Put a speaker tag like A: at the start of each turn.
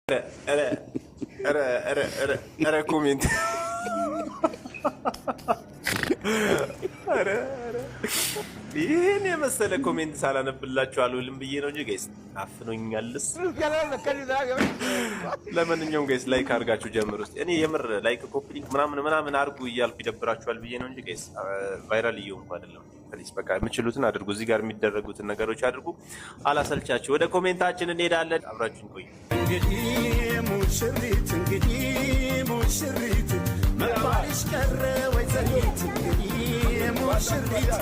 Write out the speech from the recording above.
A: ኧረ ኧረ ኧረ ኧረ ኧረ comment፣ ኧረ ኧረ ይህን የመሰለ comment ሳላነብላችሁ አልውልም ብዬ ነው እንጂ guys አፍኖኛልስ። ለማንኛውም guys like አድርጋችሁ ጀምሩ። እስኪ እኔ የምር like፣ copy link ምናምን ምናምን አድርጉ እያልኩ ይደብራችኋል ብዬ ነው እንጂ guys viral እየሆንኩ አይደለም። Please በቃ የምችሉትን አድርጉ። እዚህ ጋር የሚደረጉትን ነገሮች አድርጉ። አላሰልቻችሁ። ወደ comment ኣችን እንሄዳለን። አብራችሁን ቆዩ።
B: እንግዲህ ሙሽሪት፣ እንግዲህ ሙሽሪት መባልሽ ቀረ ወይዘሪት፣ እንግዲህ ሙሽሪት።